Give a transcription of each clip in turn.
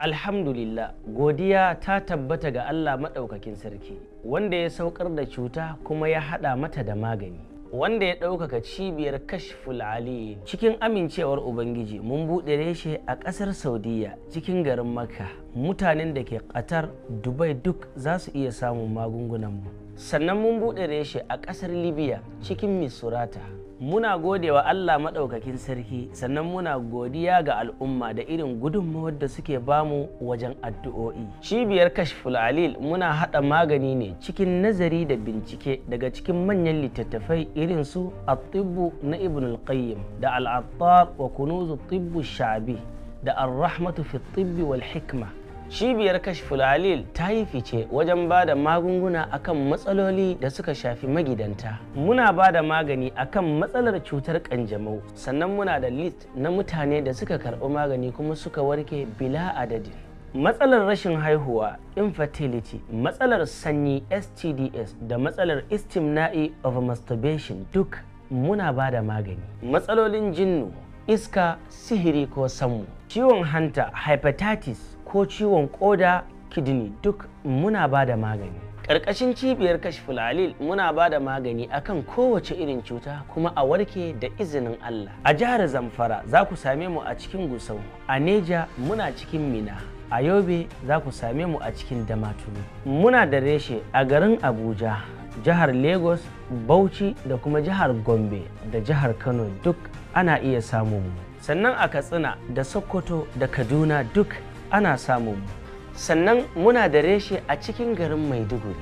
Alhamdulillah, godiya ta tabbata ga Allah maɗaukakin sarki, wanda ya saukar da cuta kuma ya haɗa mata da magani. Wanda ya ɗaukaka cibiyar Kashful Ali cikin amincewar Ubangiji, mun buɗe reshe a ƙasar Saudiya cikin garin Makka. Mutanen da ke Qatar, Dubai duk za su iya samun magungunanmu. Sannan mun buɗe reshe a ƙasar Libya cikin Misurata. Muna gode wa Allah maɗaukakin sarki, sannan muna godiya ga al'umma da irin gudunmawar da suke bamu wajen addu'o'i. Cibiyar Kashful Alil muna haɗa magani ne cikin nazari da bincike daga cikin manyan littattafai irin su At-Tibbu na Ibn al-Qayyim da Al-Attar wa Kunuzu Tibbu Sha'bi da Ar-Rahmatu fi Tibbi wal Hikma. Cibiyar Kashful Alil ta yi fice wajen ba da magunguna akan matsaloli da suka shafi magidanta. Muna ba da magani akan matsalar cutar kanjamau, sannan muna da list na mutane da suka karɓi magani kuma suka warke bila adadin. Matsalar rashin haihuwa infertility, matsalar sanyi STDs da matsalar istimna'i of masturbation duk muna ba da magani. Matsalolin jinnu, iska, sihiri ko sammu, ciwon hanta hepatitis ko ciwon koda kidney duk muna ba da magani. Ƙarƙashin cibiyar Kashful Alil muna ba da magani akan kowace irin cuta kuma a warke da izinin Allah. A jihar Zamfara za ku same mu a cikin Gusau, a Neja muna cikin Mina, a Yobe za ku same mu a cikin Damaturu. Muna da reshe a garin Abuja, jihar Lagos, Bauchi da kuma jihar Gombe da jihar Kano duk ana iya samun mu. Sannan a Katsina da Sokoto da Kaduna duk ana samun mu. Sannan muna da reshe a cikin garin Maiduguri.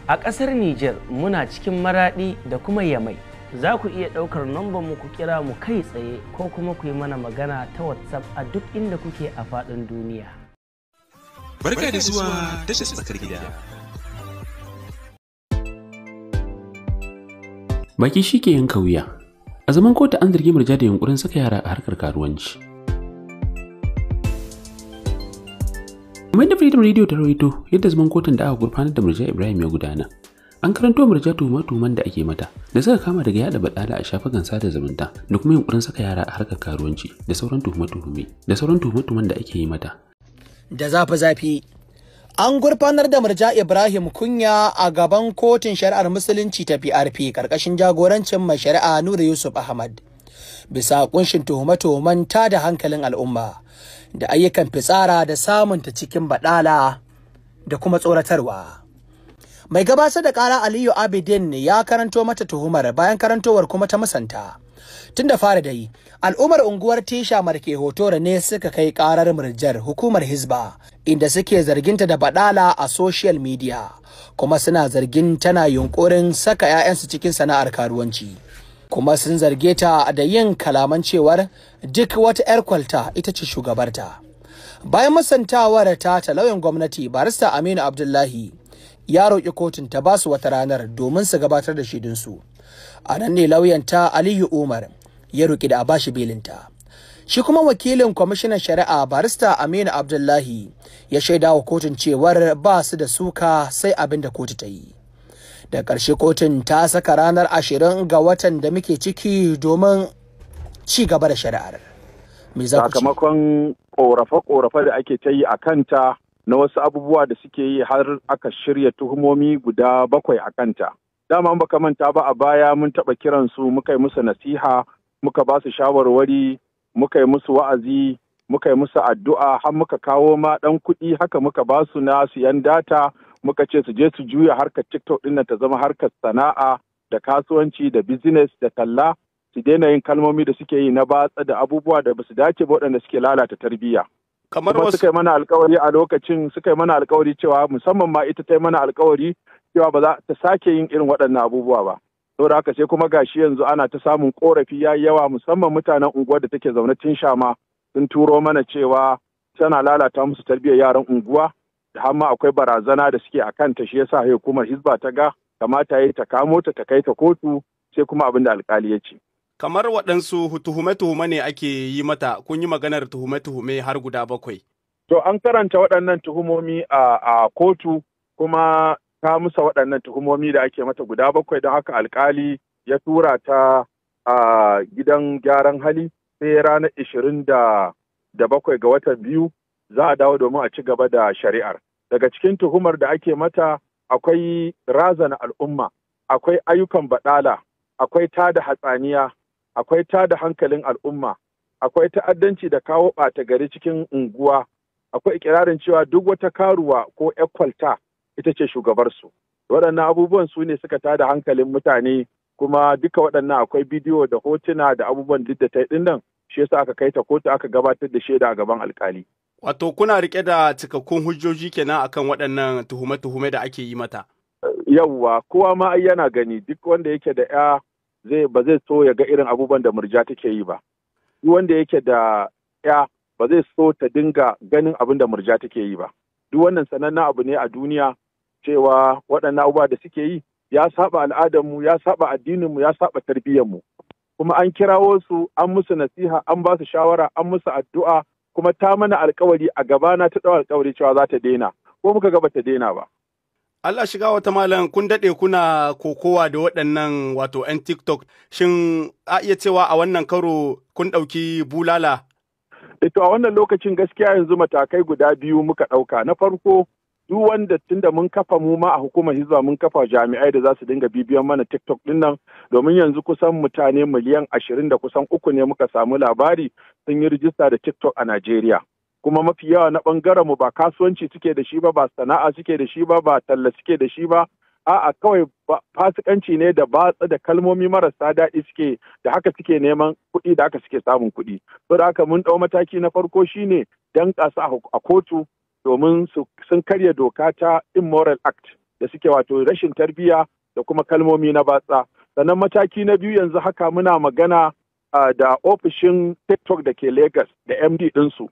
A ƙasar Nijar muna cikin Maraɗi da kuma Yamai. Za ku iya ɗaukar nambar mu ku kira mu kai tsaye ko kuma ku yi mana magana ta WhatsApp a duk inda kuke a faɗin duniya. Barka da zuwa tashar tsakar gida. Baki shi ke yanka wuya. A zaman kotu an zargi Murja da yunkurin saka yara a harkar karuwanci. Kamar da Freedom Radio ta rawaito yadda zaman kotun da aka gurfanar da Murja Ibrahim ya gudana. An karanto Murja tuhuma-tuhuman da ake mata da suka kama daga yada badala a shafukan sada zumunta da kuma yunkurin saka yara a harkar karuwanci da sauran tuhume-tuhume da sauran tuhume-tuhuman da ake yi mata. Da zafi-zafi an gurfanar da Murja Ibrahim Kunya a gaban kotun shari'ar musulunci ta PRP karkashin jagorancin mai shari'a Nura Yusuf Ahmad bisa kunshin tuhume-tuhumen tada hankalin al'umma da ayyukan fitsara da samunta cikin badala da kuma tsoratarwa. Mai gabatar da kara Aliyu Abidin ya karanto mata tuhumar bayan karantowar kuma ta musanta. Tun da fara dai, al'ummar unguwar Tisha Marke Hotore ne suka kai karar Murjar hukumar Hizba, inda suke zarginta da badala a social media, kuma suna zargin tana yunkurin saka 'ya'yansu cikin sana'ar karuwanci. Kuma sun zarge ta da yin kalaman cewar duk wata 'yar kwalta ita ce shugabarta. Bayan musantawar ta lauyan gwamnati barista Aminu Abdullahi ya roƙi kotun ta basu wata ranar domin su gabatar da shaidunsu. A nan ne lauyanta Aliyu Umar ya roƙi da a bashi belinta. Shi kuma wakilin kwamishinan shari'a barista Aminu Abdullahi ya shaida wa kotun cewar ba su da suka sai abin da kotu ta yi. Da ƙarshe kotun ta saka ranar 20 ga watan da muke ciki domin ci gaba da shari'ar. Me za ku ce? Sakamakon ƙorafe-ƙorafe da ake ta yi a kanta na wasu abubuwa da suke yi har aka shirya tuhumomi guda 7 a kanta. Dama baka manta ba a baya mun taɓa kiransu, muka yi musu nasiha, muka ba su shawarwari, muka yi musu wa'azi, muka yi musu addu'a, har muka kawo ma ɗan kuɗi haka muka ba su na siyan data, muka ce su je su juya harkar TikTok ɗin nan ta zama harkar sana'a da kasuwanci da business da talla, su daina yin kalmomi da suke yi na batsa da abubuwa da basu dace ba waɗanda suke lalata tarbiyya. Kamar Kuma wasu suka yi mana alkawari a lokacin, suka yi mana alkawari cewa musamman ma ita ta yi mana alkawari cewa ba za ta sake yin irin waɗannan abubuwa ba. Saboda haka sai kuma gashi yanzu ana ta samun korafi ya yi yawa, musamman mutanen unguwar da take zaune tun shama sun turo mana cewa tana lalata musu tarbiyyar yaran unguwa, da har ma akwai barazana da suke a kanta, shi yasa hukumar Hizba ta ga kamata yi ta kamo ta ta kai ta kotu, sai kuma abin da alkali ya ce. Kamar waɗansu tuhume-tuhume ne ake yi mata, kun yi maganar tuhume-tuhume har guda 7. To an karanta waɗannan tuhumomi a kotu kuma ta musa waɗannan tuhumomi da ake mata guda 7, don haka alkali ya tura ta a gidan gyaran hali sai ranar 27 ga watan 2 za a dawo domin a ci gaba da shari'ar. Daga cikin tuhumar da ake mata akwai razana al'umma, akwai ayyukan baɗala, akwai tada hatsaniya, akwai tada hankalin al'umma, akwai ta'addanci da kawo ɓata gari cikin unguwa, akwai ikirarin cewa duk wata karuwa ko kwalta ita ce shugabarsu. Waɗannan abubuwan su ne suka tada hankalin mutane, kuma duka waɗannan akwai bidiyo da hotuna da abubuwan duk da ta yi nan, shi yasa aka kai ta kotu aka gabatar da shaida a gaban alkali. Wato kuna rike da cikakkun hujjoji kenan akan waɗannan tuhume-tuhume da ake yi mata. Yawwa, kowa ma ai yana gani, duk wanda yake da ya zai ba zai so ya ga irin abubuwan da Murja take yi ba. Duk wanda yake da ya ba zai so ta dinga ganin abin da Murja take yi ba. Duk wannan sanannen abu ne a duniya cewa waɗannan abubuwa da suke yi ya saba al'adarmu, ya saba addininmu, ya saba tarbiyyarmu. Kuma an kirawo su, an musu nasiha, an ba su shawara, an musu addu'a, kuma ta mana alkawari a gabana ta ɗau alkawari cewa za ta daina, ko muka ga bata daina ba. Allah shiga wata malam, kun daɗe kuna kokowa da waɗannan wato 'yan TikTok, shin a iya cewa a wannan karo kun ɗauki bulala? Ito a wannan lokacin gaskiya yanzu matakai guda biyu muka ɗauka. Na farko, duk wanda tunda mun kafa mu ma a hukumar Hizba mun kafa jami'ai da za su dinga bibiyan mana TikTok din nan, domin yanzu kusan mutane miliyan 20 da kusan 3 ne muka samu labari sun yi rijista da TikTok a Najeriya. Kuma mafi yawa na bangaren mu ba kasuwanci suke da shi ba, ba sana'a suke da shi ba, ba talla suke da shi ba, a'a kawai fasikanci ne da batsa da kalmomi marasa daɗi suke da haka suke neman kuɗi, da haka suke samun kuɗi. Saboda haka mun ɗau mataki na farko shine danƙa su a kotu domin sun karya doka ta Immoral Act da suke, wato rashin tarbiyya da kuma kalmomi na batsa. Sannan mataki na biyu, yanzu haka muna magana da ofishin TikTok da ke Lagos da MD ɗinsu.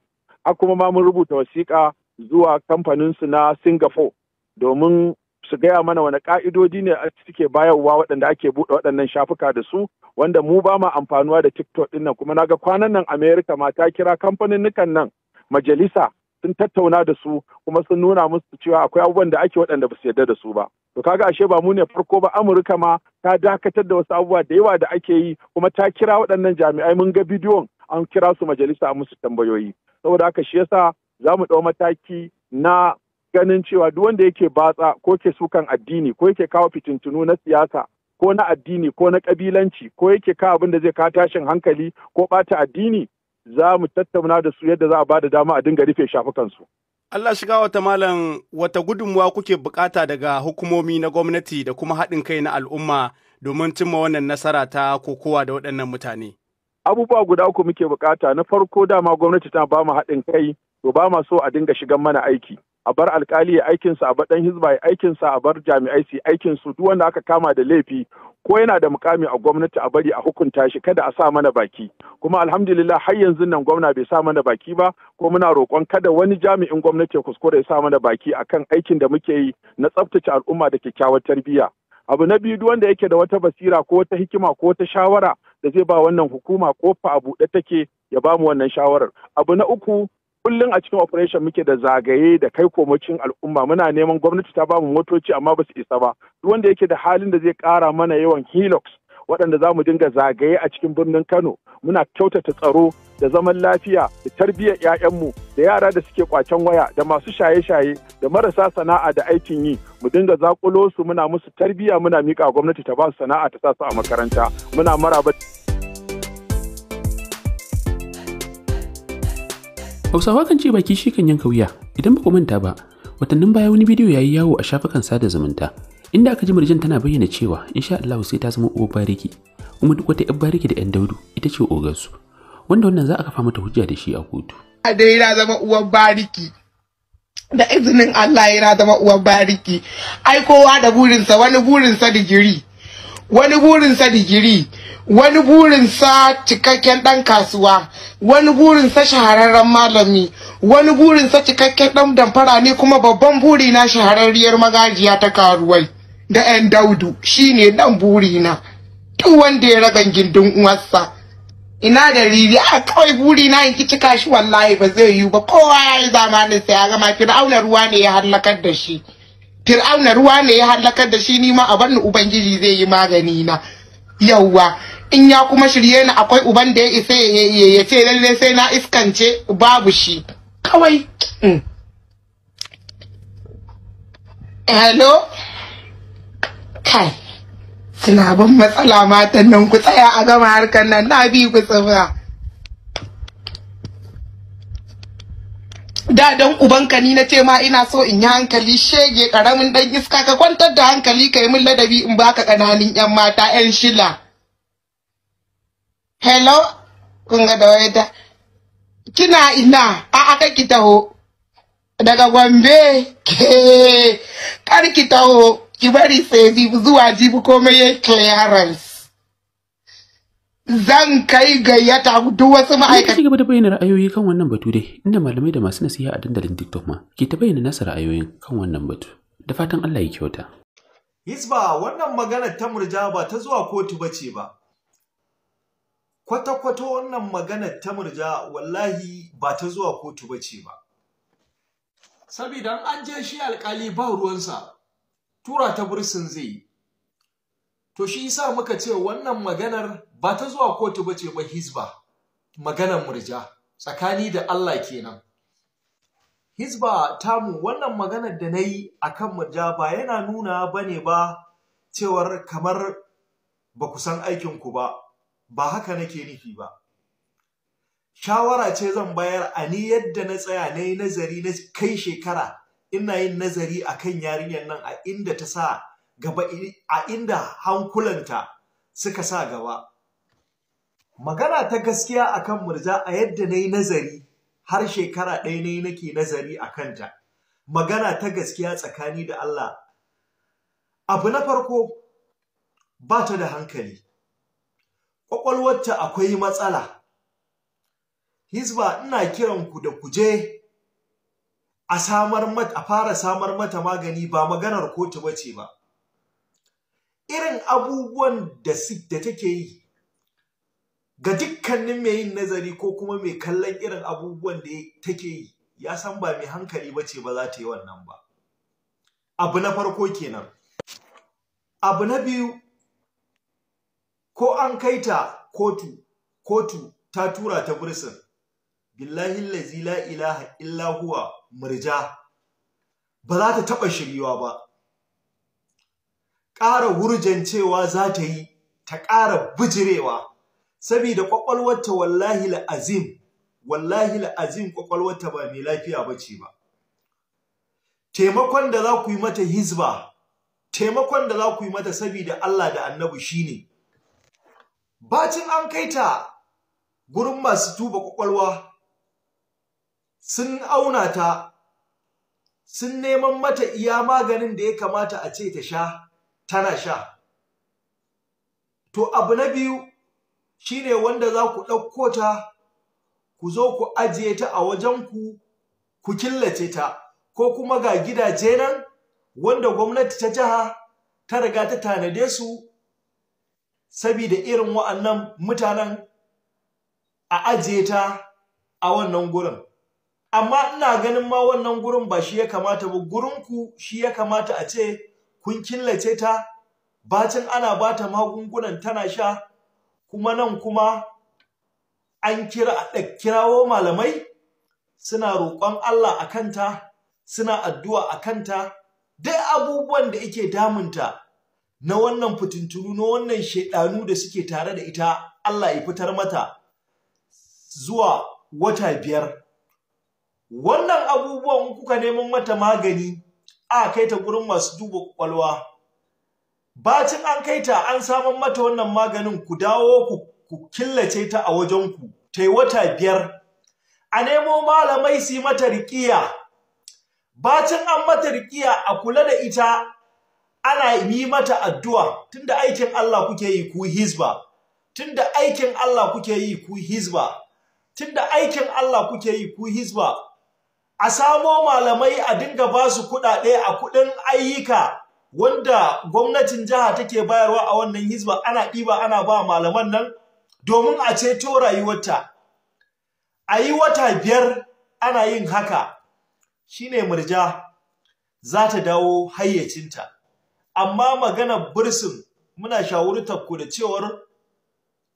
Har kuma ma mun rubuta wasiƙa zuwa kamfaninsu na Singapore domin su gaya mana wani ƙa'idodi ne suke bayarwa waɗanda ake buɗe waɗannan shafuka da su, wanda mu ba ma amfanuwa da TikTok ɗin nan. Kuma naga kwanan nan America ma ta kira kamfaninnikan nan majalisa, sun tattauna da su, kuma sun nuna musu cewa akwai abubuwan da ake waɗanda ba su yarda da su ba. To kaga ashe ba mu ne farko ba, Amurka ma ta dakatar da wasu abubuwa da yawa da ake yi, kuma ta kira waɗannan jami'ai, mun ga bidiyon an kira su majalisa a musu tambayoyi. Saboda haka shi yasa za mu ɗau mataki na ganin cewa duk wanda yake batsa ko ke sukan addini ko yake kawo fitintunu na siyasa ko na addini ko na kabilanci ko yake kawo abin da zai kawo tashin hankali ko ɓata addini, za mu tattauna da su yadda za a bada dama a dinga rufe shafukansu. Allah shiga wata malam, wata gudunmuwa kuke bukata daga hukumomi na gwamnati da kuma haɗin kai na al'umma domin cimma wannan nasara ta kokowa da waɗannan mutane? Abubuwa guda uku muke bukata. Na farko, dama gwamnati ta ba mu haɗin kai, to ba ma so a dinga shigan mana aiki. A bar alkali ya aikinsa, a bar ɗan hizba ya aikinsa, a bar jami'ai su aikinsu. Duk wanda aka kama da laifi ko yana da mukami a gwamnati, a bari a hukunta shi, kada a sa mana baki. Kuma alhamdulillah har yanzu nan gwamna bai sa mana baki ba, ko muna roƙon kada wani jami'in gwamnati ya kuskure ya sa mana baki akan aikin da muke yi na tsaftace al'umma da kyakkyawar tarbiyya. Abu na biyu, duk wanda yake da wata basira ko wata hikima ko wata shawara da zai ba wannan hukuma, kofa a buɗe take, ya ba mu wannan shawarar. Abu na uku, kullum a cikin operation muke da zagaye da kai komocin al'umma, muna neman gwamnati ta bamu motoci amma ba su isa ba. Duk wanda yake da halin da zai ƙara mana yawan Hilux waɗanda za mu dinga zagaye a cikin birnin Kano muna kyautata tsaro da zaman lafiya da tarbiyyar 'ya'yanmu da yara da suke kwacen waya da masu shaye-shaye da marasa sana'a da aikin yi, mu dinga zakulo su, muna musu tarbiyya, muna miƙa gwamnati ta ba su sana'a ta sa su a makaranta, muna maraba. Hausawa kan ce baki shi kan yanka wuya. Idan ba ku manta ba, watannin baya wani bidiyo ya yi yawo a shafukan sada zumunta inda aka ji Murjan tana bayyana cewa insha Allah sai ta zama uwar bariki, kuma duk wata 'yar bariki da 'yan daudu ita ce ogarsu, wanda wannan za a kafa mata hujja da shi a kotu. Dai na zama uwar bariki. Da izinin Allah yana zama uwar bariki. Ai kowa da burinsa, wani burinsa digiri, wani burinsa digiri, wani burinsa cikakken ɗan kasuwa, wani burinsa shahararren malami, wani burinsa cikakken ɗan damfara ne, kuma babban burina shahararriyar magajiya ta karuwai da 'yan daudu shine ɗan burina. Duk wanda ya ragan gindin uwarsa. Ina da riri a kawai burina in ki cika shi, wallahi ba zai yiwu ba. Kowa ya yi zamanin sa ya gama. Fir'auna ruwa ne ya hallakar da shi. Fir'auna ruwa ne ya hallakar da shi. Ni ma a barni, ubangiji zai yi magani na. Yauwa, in ya kuma shirye ni, akwai uban da ya isa ya ce lalle sai na iskance? Babu shi. Kawai. Hello? Kai. Suna ban matsala matan nan, ku tsaya a gama harkar nan, na bi ku tsibira. Da dan ubanka ni na ce ma ina so in yi hankali, shege karamin dan iska, ka kwantar da hankali ka yi min ladabi in baka kananan yan mata yan shila. Hello? Kun ga da wayata. Kina ina? A aka ki taho. Daga Gombe ke kar ki taho, ki bari sai jibi zuwa jibi komai ya clearance. Zan kai gayyata duk wasu ma'aikata. Ci gaba da bayyana ra'ayoyi kan wannan batu dai, inda malamai da masu nasiha a dandalin TikTok ma ke ta bayyana nasu ra'ayoyin kan wannan batu. Da fatan Allah ya kyauta. Hisba, wannan magana ta Murja ba ta zuwa kotu bace ba. Kwata-kwata wannan magana ta Murja wallahi ba ta zuwa kotu bace ba. Saboda an je shi alkali ba ruwansa, tura ta bursin zai yi. To shi yasa muka ce wannan maganar ba ta zuwa kotu bace ba Hisba, maganar Murja, tsakani da Allah kenan. Hisba tamu, wannan maganar da na yi a kan Murja ba yana nuna ba ne ba cewar kamar ba ku san aikinku ba, ba haka nake nufi ba. Shawara ce zan bayar a ni yadda na tsaya na yi nazari na kai shekara ina yin nazari a kan yarinyar nan, a inda ta sa gaba, a inda hankulanta suka sa gaba. Magana ta gaskiya akan Murja, a yadda na yi nazari har shekara ɗaya ne nake nazari a kanta. Magana ta gaskiya tsakani da Allah, abu na farko, ba ta da hankali, ƙwaƙwalwarta akwai matsala. Hisba, ina kiran ku da ku je a samar mata, a fara samar mata magani, ba maganar kotu bace ba. Irin abubuwan da take yi, ga dukkanin mai yin nazari ko kuma mai kallon irin abubuwan da take yi, ya san ba mai hankali bace ba za ta yi wannan ba. Abu na farko kenan. Abu na biyu, ko an kai ta kotu, kotu ta tura ta bursin, billahi allazi la ilaha illa huwa, Murja ba za ta taɓa shiryuwa ba. Ƙara wurjancewa za ta yi, ta ƙara bijirewa, saboda ƙwaƙwalwarta wallahi la'azim, wallahi la'azim, ƙwaƙwalwarta ba mai lafiya ba ce ba. Taimakon da za ku yi mata Hizba, taimakon da za ku yi mata saboda Allah da Annabi shine, bacin an kai ta gurin masu tuba ƙwaƙwalwa, sun auna ta, sun neman mata iya maganin da ya kamata a ce ta sha, tana sha. To abu na biyu shine wanda za ku ɗauko ta, ku zo ku ajiye ta a wajenku, ku killace ta, ko kuma ga gidaje nan wanda gwamnati ta jiha ta riga ta tanade su sabida irin wa'annan mutanen, a ajiye ta a wannan gurin. Amma ina ganin ma wannan gurin ba shi ya kamata ba, gurinku shi ya kamata a ce kun killace ta, bacin ana bata magungunan tana sha, kuma nan kuma an kira kirawo malamai suna roƙon Allah a kanta, suna addu'a a kanta, duk abubuwan da yake damunta na wannan fitintunu, na wannan shaidanu da suke tare da ita, Allah ya fitar mata zuwa wata 5. Wannan abubuwan kuka neman mata magani, a kai ta gurin masu duba kwakwalwa, bacin an kai ta an samun mata wannan maganin, ku dawo ku killace ta a wajenku ta yi wata 5, a nemo malamai su yi mata riƙiya. Bacin an mata riƙiya, a kula da ita, ana yi mata addu'a, tunda aikin Allah kuke yi ku Hizba, tunda aikin Allah kuke yi ku Hizba, tunda aikin Allah kuke yi ku Hizba, a samo malamai a dinga ba su kuɗaɗe a kuɗin ayyuka wanda gwamnatin jiha take bayarwa a wannan Hizba, ana ɗiba ana ba malaman nan domin a ceto rayuwarta. A yi wata 5 ana yin haka, shine Murja za ta dawo hayyacinta. Amma maganar bursin, muna shawartar ku da cewar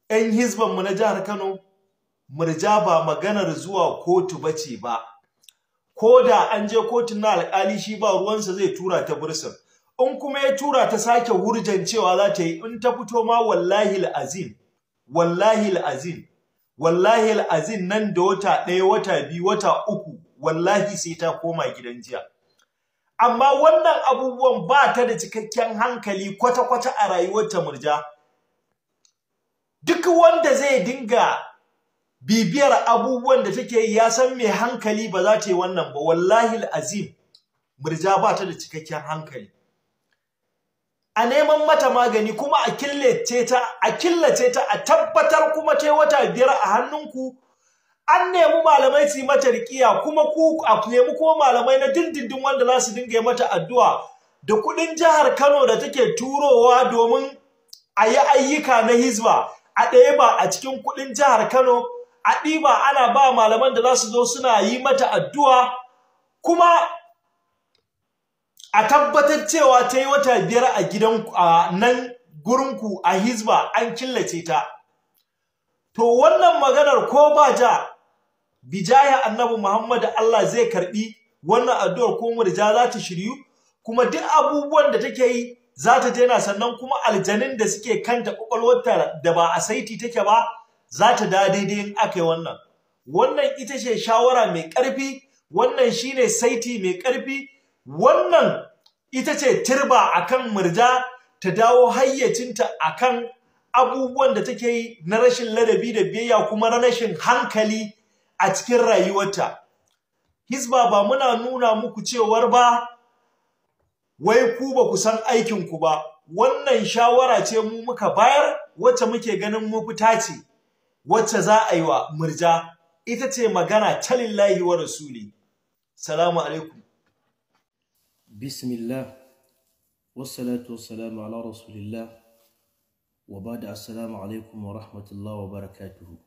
'yan Hizbanmu na jihar Kano, Murja ba maganar zuwa kotu bace ba. Ko da an je kotun na alƙali shi ba ruwansa, zai tura ta bursin. In kuma ya tura ta sake wurjancewa za ta yi, in ta fito ma, wallahi azim, wallahi azim, wallahi azim, nan da wata 1, wata 2, wata 3, wallahi sai ta koma gidan jiya. Amma wannan abubuwan, ba ta da cikakken hankali kwata-kwata a rayuwarta Murja. Duk wanda zai dinga bibiyar abubuwan da take yi ya san mai hankali ba za ta yi wannan ba. Wallahi azim, Murja ba ta da cikakken hankali. A neman mata magani, kuma a killace ta, a killace ta, a tabbatar kuma ta wata 5 a hannunku. An nemi malamai su yi mata riƙiya, kuma ku a nemi kuma malamai na dindindin wanda za su dinga yi mata addu'a da kuɗin jihar Kano da take turowa domin a yi ayyuka na Hizba. A ɗaya ba a cikin kuɗin jihar Kano a ɗiba ana ba malaman da za su zo suna yi mata addu'a, kuma a tabbatar cewa ta yi wata 5 a gidan a nan gurinku a Hizba, an killace ta. To wannan maganar, ko ba ja bijaya Annabi Muhammad, Allah zai karbi wannan addu'ar, ko Murja za ta shiryu, kuma duk abubuwan da take yi za ta daina. Sannan kuma aljanin da suke kanta, kwakwalwarta da ba a saiti take ba, za ta da daidai in aka yi wannan. Wannan ita ce shawara mai ƙarfi, wannan shine saiti mai ƙarfi, wannan ita ce turba akan Murja ta dawo hayyacinta akan abubuwan da take yi na rashin ladabi da biyayya, kuma na rashin hankali a cikin rayuwarta. Hizba, ba muna nuna muku cewar ba wai ku ba ku san aikinku ba. Wannan shawara ce mu muka bayar, wacce muke ganin mafita ce, wacce za a yi wa Murja. Ita ce magana ta lillahi wa rasuli. Salamu alaikum. Bismillah, wassalatu wassalamu ala rasulillah, wa ba'da, assalamu alaikum wa rahmatullah wa barakatuhu.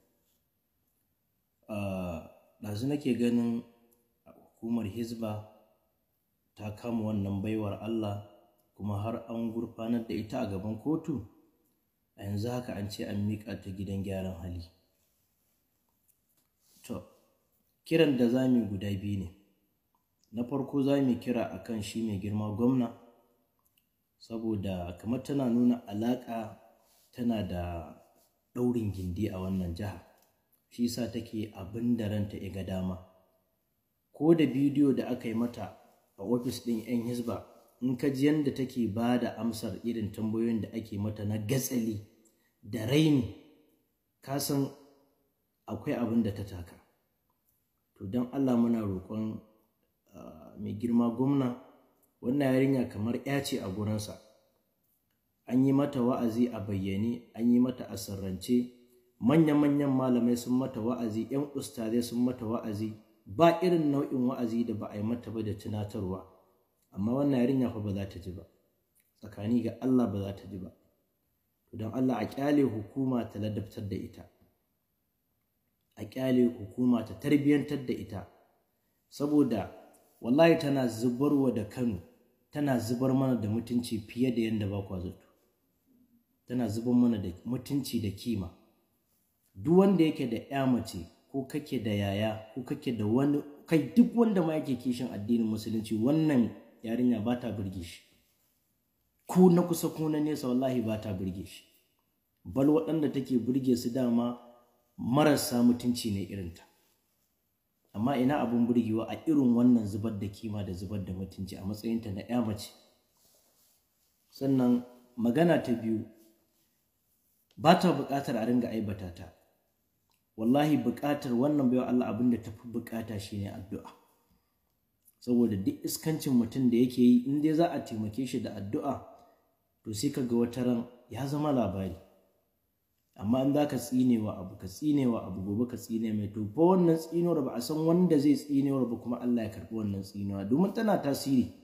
Ɗazu nake ganin hukumar Hizba ta kama wannan baiwar Allah, kuma har an gurfanar da ita a gaban kotu. A yanzu haka an ce an miƙa ta gidan gyaran hali. To, kiran da za mu guda biyu ne. Na farko, za mu kira akan shi mai girma gwamna, saboda kamar tana nuna alaƙa, tana da ɗaurin gindi a wannan jiha, shi yasa take abin da ranta ya ga dama. Ko da bidiyo da aka yi mata a ofis ɗin 'yan Hizba, in ka ji yadda take ba da amsar irin tambayoyin da ake mata na gatsali da raini, ka san akwai abin da ta taka. To, don Allah muna roƙon mai girma gwamna, wannan yarinya kamar ya ce a gurinsa. An yi mata wa'azi a bayyane, an yi mata a sirrance, manya-manyan malamai sun mata wa'azi, 'yan ustazai sun mata wa'azi, ba irin nau'in wa'azi da ba a yi mata ba da tunatarwa, amma wannan yarinya fa ba za ta ji ba. Tsakani ga Allah, ba za ta ji ba. To, don Allah a kyale hukuma ta ladabtar da ita, a kyale hukuma ta tarbiyyantar da ita, saboda wallahi tana zubarwa da Kano, tana zubar mana da mutunci fiye da yadda ba kwa zato. Tana zubar mana da mutunci da kima. Duk wanda yake da ya mace, ko kake da yaya, ko kake da wani, kai, duk wanda ma yake kishin addinin Musulunci, wannan yarinya ba ta burge shi, ko na kusa ko na nesa, wallahi ba ta burge shi. Bal waɗanda take burge su dama marasa mutunci ne irinta. Amma ina abin burgewa a irin wannan zubar da kima da zubar da mutunci a matsayinta na ya mace? Sannan magana ta biyu, ba ta buƙatar a ringa aibata ta. Wallahi buƙatar wannan baiwa Allah, abin da tafi buƙata shine addu'a, saboda duk iskancin mutum da yake yi, in dai za a taimake shi da addu'a, to sai ka ga wata ran ya zama labari. Amma in za ka tsinewa abu, ka tsinewa abu, gobe ka tsine mai, to fa wannan tsinuwar ba a san wanda zai tsinewar ba, kuma Allah ya karɓi wannan tsinuwa, domin tana tasiri.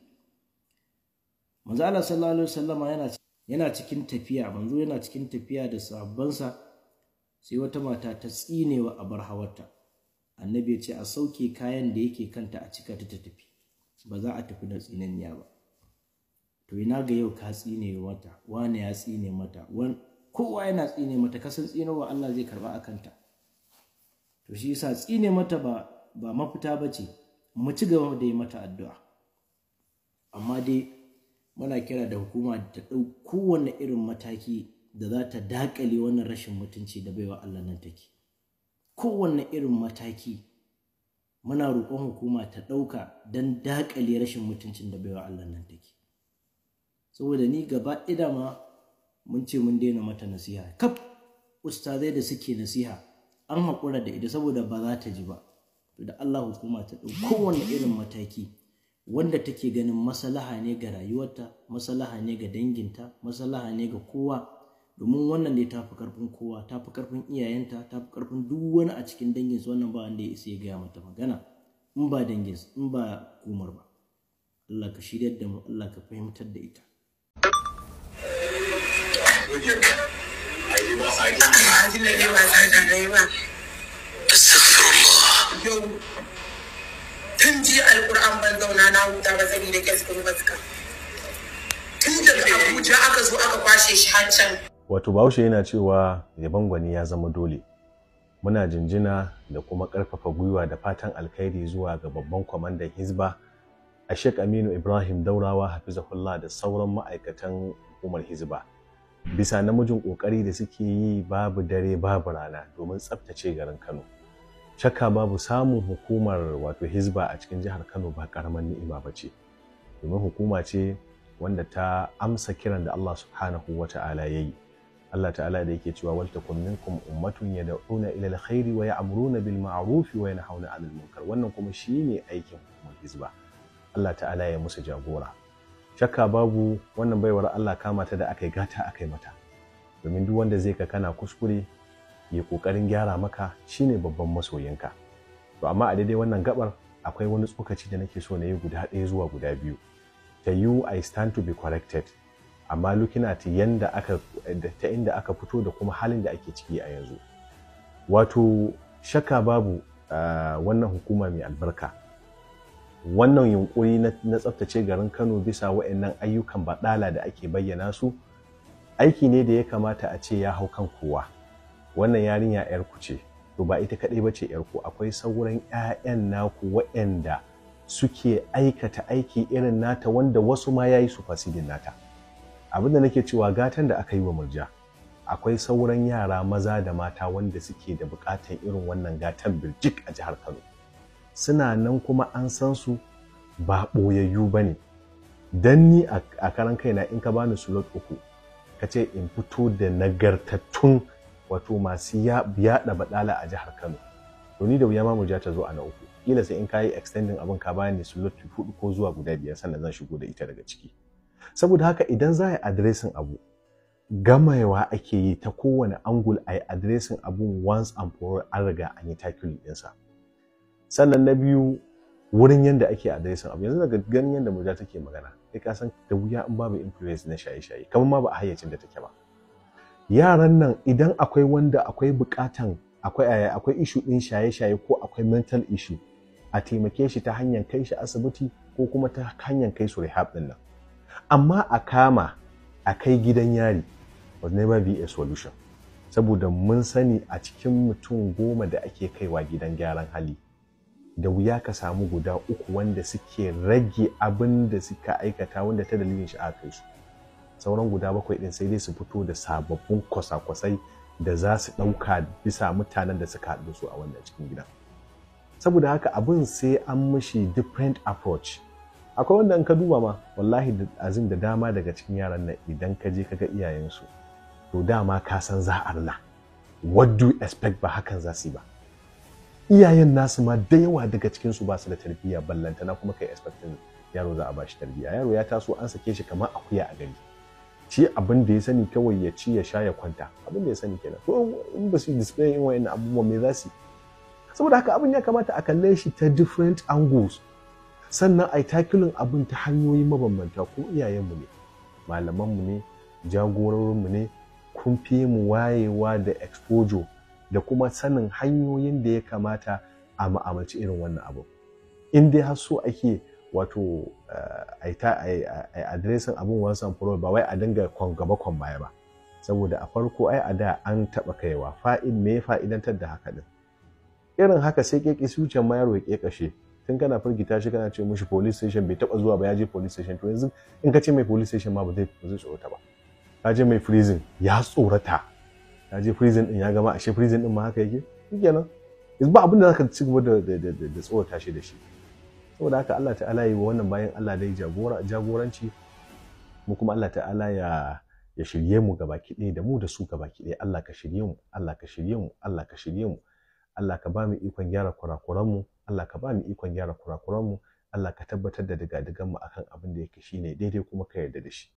Manzo Allah sallallahu alaihi wasallama yana cikin tafiya, manzo yana cikin tafiya da sahabbansa, sai wata mata ta tsinewa abar hawarta. Annabi ya ce a sauke kayan da yake kanta, a cika ta, ta tafi, ba za a tafi da tsinanniya ba. To ina ga yau ka tsine mata, wane ya tsine mata, kowa yana tsine mata, kasan tsinewa Allah zai karba a kanta? To shi yasa tsine mata ba mafita ba ce. Mu ci gaba da yi mata addu'a. Amma dai muna kira da hukuma ta ɗau kowane irin mataki da za ta daƙale wannan rashin mutunci da baiwa Allah nan take. Kowane irin mataki muna roƙon hukuma ta ɗauka don daƙale rashin mutuncin da baiwa Allah nan take. Saboda ni gaba ɗaya ma mun ce mun daina mata nasiha. Kaf ustazai da suke nasiha an haƙura da ita saboda ba za ta ji ba. To da Allah hukuma ta ɗau kowane irin mataki wanda take ganin maslaha ne ga rayuwarta, maslaha ne ga danginta, maslaha ne ga kowa, domin wannan ne tafi karfin kowa, tafi karfin iyayenta, tafi karfin duk wani a cikin danginsu. Wannan ba wanda ya isa ya gaya mata magana in ba danginsu, in ba hukumar ba. Allah ka shiryar da mu, Allah ka fahimtar da ita. Tun jiya alƙur'an ban zauna na huta ba saboda kes ɗin baska. Tun daga Abuja aka zo aka kwashe shi har can. Wato Bahaushe yana cewa yabon gwani ya zama dole. Muna jinjina da kuma ƙarfafa gwiwa da fatan alkhairi zuwa ga babban kwamandan Hizba, a Sheikh Aminu Ibrahim Daurawa hafizahullah da sauran ma'aikatan hukumar Hizba. Bisa namijin ƙoƙari da suke yi babu dare babu rana domin tsaftace garin Kano. Shakka babu samun hukumar wato Hizba a cikin jihar Kano ba ƙaramin ni'ima ba ce. Domin hukuma ce wanda ta amsa kiran da Allah subhanahu wa ta'ala ya yi. Allah ta'ala da yake cewa wal takum minkum ummatun yad'una ila alkhairi wa ya'muruna bil ma'ruf wa yanhauna 'anil munkar. Wannan kuma shine aikin hukumar Hizba. Allah ta'ala ya musu jagora. Shakka babu wannan baiwar Allah kama ta da akai gata akai mata. Domin duk wanda zai ka kana kuskure ya kokarin gyara maka shine babban masoyinka. To amma a daidai wannan gabar akwai wani tsokaci da nake so na yi guda ɗaya zuwa guda biyu. Ta you I stand to be corrected. Amma looking at yanda aka ta inda aka fito da kuma halin da ake ciki a yanzu. Wato shakka babu wannan hukuma mai albarka, wannan yunkuri na tsaftace garin Kano bisa wa'annan ayyukan baɗala da ake bayyana su, aiki ne da ya kamata a ce ya hau kan kowa. Wannan yarinya yar ku ce, to ba ita kaɗai ba ce yar ku, akwai sauran 'ya'yan naku wa'anda suke aikata aiki irin nata wanda wasu ma yayi su fasidin nata. Abinda nake cewa gatan da aka yi wa Murja, akwai sauran yara maza da mata wanda suke da bukatan irin wannan gatan birjik a jihar Kano. Suna nan kuma an san su ba ɓoyayyu ba ne. Don ni a karan kaina in ka bani slot 3 ka ce in fito da nagartattun wato masu yaɗa baɗala a jihar Kano, to ni da wuya ma Murja ta zo a na 3. Kila sai in ka yi extending abin ka bani slot 4 ko zuwa guda 5 sannan zan shigo da ita daga ciki. Saboda haka idan za a yi adiresin abu, gamawa ake yi ta kowane angle a yi adiresin abun once and for all, an riga an yi tackling ɗinsa. Sannan na biyu, wurin yadda ake adiresin abu. Yanzu daga ganin yadda Murja take magana, kai ka san da wuya in babu influence na shaye-shaye, kamar ma ba a hayyacin da take ba. Yaran nan idan akwai wanda akwai bukatan akwai issue ɗin shaye-shaye ko akwai mental issue, a taimake shi ta hanyar kai shi asibiti ko kuma ta hanyar kai su rehab ɗin nan. Amma a kama a kai gidan yari was never be a solution. Saboda mun sani a cikin mutum 10 da ake kaiwa gidan gyaran hali, da wuya ka samu guda 3 wanda suke rage abin da suka aikata wanda ta dalilin shi aka kai su. Sauran guda 7 ɗin sai dai su fito da sababbin kwasa-kwasai da za su ɗauka bisa mutanen da suka haɗu su a wannan cikin gidan. Saboda haka abin sai an mishi different approach. Akwai wanda in ka duba ma wallahi azim da dama daga cikin yaran nan idan ka je ka ga iyayensu, to dama ka san za a rina. What do you expect ba hakan za su yi ba. Iyayen nasu ma da yawa daga cikin su ba su da tarbiyya, ballantana kuma kai expecting yaro za a bashi tarbiyya. Yaro ya taso an sake shi kamar akuya a gari. Shi abin da ya sani kawai ya ci ya sha ya kwanta, abin da ya sani kenan. To in ba su display in wa'annan abubuwan me za su yi? Saboda haka abin ya kamata a kalle shi ta different angles. Sannan a yi tackling abin ta hanyoyi mabambanta. Ko iyayenmu ne, malamanmu ne, jagororinmu ne, kun fi mu wayewa da exposure da kuma sanin hanyoyin da ya kamata a ma'amalci irin wannan abu. In dai har so ake wato a yi addressing abin once and for all, ba wai a dinga kwan gaba kwan baya ba. Saboda a farko ai a da an taɓa kaiwa fa'id me fa'idantar da haka din. Irin haka sai keke zuciyar ma yaro ya kekashe, Tun kana firgita shi kana ce mishi police station, bai taba zuwa ba ya je police station. To yanzu in ka ce mai police station ma ba zai tsorata ba. Ka je mai prison ya tsorata, ya je prison din ya gama, ashe prison din ma haka yake. Shikenan, yanzu ba abin da zaka ci gaba da tsorata shi da shi. Saboda haka Allah ta'ala yi wa wannan bayan Allah dai jagoranci, mu kuma Allah ta'ala ya shirye mu gabaki ɗaya da mu da su gabaki ɗaya. Allah ka shirye mu, Allah ka shirye mu, Allah ka shirye mu, Allah ka ba mu ikon gyara kurakuran mu, Allah ka ba mu ikon gyara kurakuran mu, Allah ka tabbatar da digadigan mu akan abin da yake shine daidai kuma ka yarda da shi.